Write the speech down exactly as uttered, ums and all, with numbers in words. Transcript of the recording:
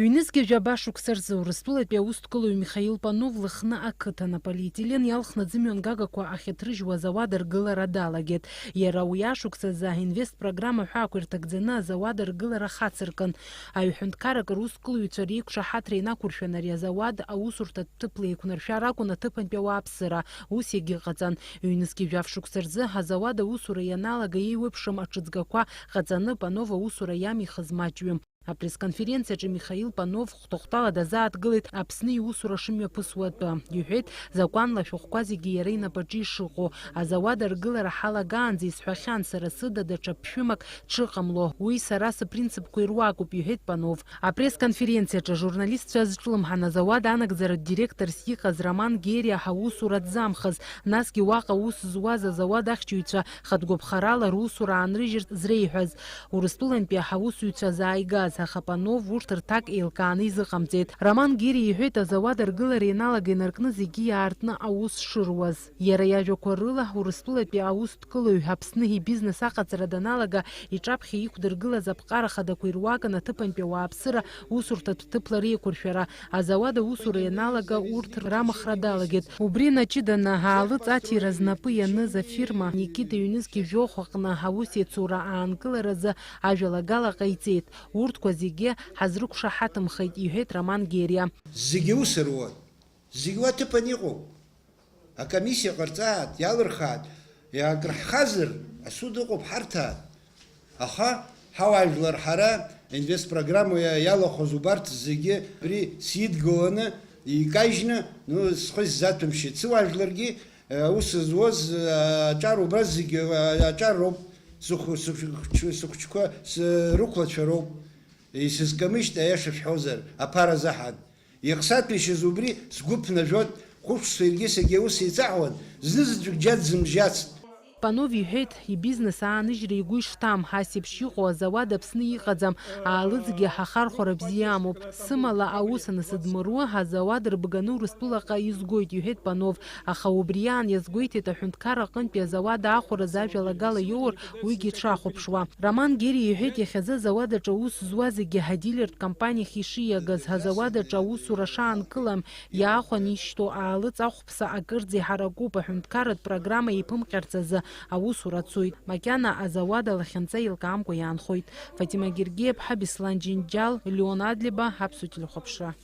Ҩнызқьи жәаба шықәса рзы Урыстәылатәи аусҭгылаҩ Михаил Панов Лыхны ақыҭан аполиетилен иалхны аӡымҩангагақәа ахьыҭрыжьуа азауад аргылара далагеит. Иара уи ашықәсазы аинвест программа ҳәа ақәирҭагӡаны азауад аргылара хацыркын. Аҩҳәынҭқарак русҭгылаҩцәа реиқәшаҳаҭра инақәыршәан, ари азауад аусурҭатә ҭыԥла еиқәнаршәар акәын аҭыԥантәи ауааԥсыра, ус иагьыҟаҵан. Ҩнызқьи жәаф шықәса рзы азауад аусура ианалага еиуеиԥшым аҽыҵгақәа ҟаҵаны Панов аусура иамихыз маҷҩым. Апресс-конференциаҿы Михаил Панов хәҭахәҭала дазааҭгылеит Аԥсны иусура шымҩаԥысуа атәы. Иҳәеит, закәанла ашәҟәқәа зегьы иара инапаҿы ишыҟоу. Азауад аргылара ҳалагаанӡа исҳәахьан, сара сыда даҽа ԥшәымак дшыҟамло. Уи сара сыпринципқәа ируакуп, иҳәеит Панов. Апресс-конференциаҿы ажурналистцәа азҿлымҳан азауад анагӡаратә директорс иҟаз Роман Гериа аусура дзамхыз, насгьы уаҟа аус зуаз азауад ахьчаҩцәа хатә гәаԥхарала русура аанрыжьырц зреиҳәаз, Урыстәылантәи аусзуҩцәа зааигаз, аха Панов урҭ рҭак еилкааны изыҟамҵеит. Роман Гири иҳәеит, азауад аргылара ианалага инаркны зегьы иаартны аус шыруаз. Иара иажәақәа рыла, Урыстәылатәи аусҭгылаҩ Аԥсны ибизнес аҟаҵара даналага, иҿаԥхьа иқәдыргылаз аԥҟара хадақәа ируакын аҭыԥантәи ауааԥсыра усурҭатә ҭыԥла реиқәыршәара. Азауад аусура ианалага, урҭ рамхра далагеит. Убри наҷыданы, аалыҵ аҭира знапы ианыз афирма Никита ҩнызқьи жәохә аҟны аус иацура аанкыларазы ажәалагала ҟаиҵеит. Урҭқәа зегьы ҳазрықәшаҳаҭымхеит, иҳәеит Роман Гериа. Зегьы ус руан. Зегь уа ҭыԥан иҟоуп. Акомиссиа ҟарҵааит, иалырхааит, акрыҳхазар, асуд ыҟоуп ҳарҭаа. Аха ҳауаажәлар ҳара инвестпрограмма иа-, иалахәыз убарҭ зегьы абри сидгыланы, икажьны, ну, схы исзаҭәымшьеит. Сыуаажәларгьы, э, аус зуаз, э, аҿар убра зегьы, э, аҿар роуп, сыхә-, сыхәыҷ-, сыхәыҷқәа, срықәлацәа роуп. Исызкамыжьт, аиаша шәҳәозар, аԥара заҳан. Иахсаҭәеишьаз убри сгәы ԥнажәот, хәышықәса иаргьы саргьы аус еицаҳуан, зны-заҵәык џьа дзымжьацт. Панов иҳәеит, ибизнес ааныжьра игәы ишҭам, ас еиԥш иҟоу азауад Аԥсны иҟаӡам, аалыҵгьы ҳахархәара бзиа амоуп. Сымала аус анысыдмыруа, азауад рбганы Урыстәылаҟа изгоит, иҳәеит Панов. Аха убри аан иазгәеиҭеит аҳәынҭқар аҟынтәи азауад аахәараз ажәалагала иоур, уигьы дшахәаԥшуа. Роман Гери иҳәеит, иахьазы азауад аҿы аус зуа зегьы адилертә компаниахь ишиагаз, азауад аҿы аусура шаанкылам, иаахәаны ишьҭоу аалыҵ ахәԥса акырӡа иҳаракуп, аҳәынҭқарратә программа еиԥымҟьарц азы аусура цоит. Макьана азауад алахьынҵа еилкаамкәа иаанхоит. Фатима Гергиаԥҳа, Беслан Џьынџьал, Леон Адлеба, Аԥсуа телехәаԥшра.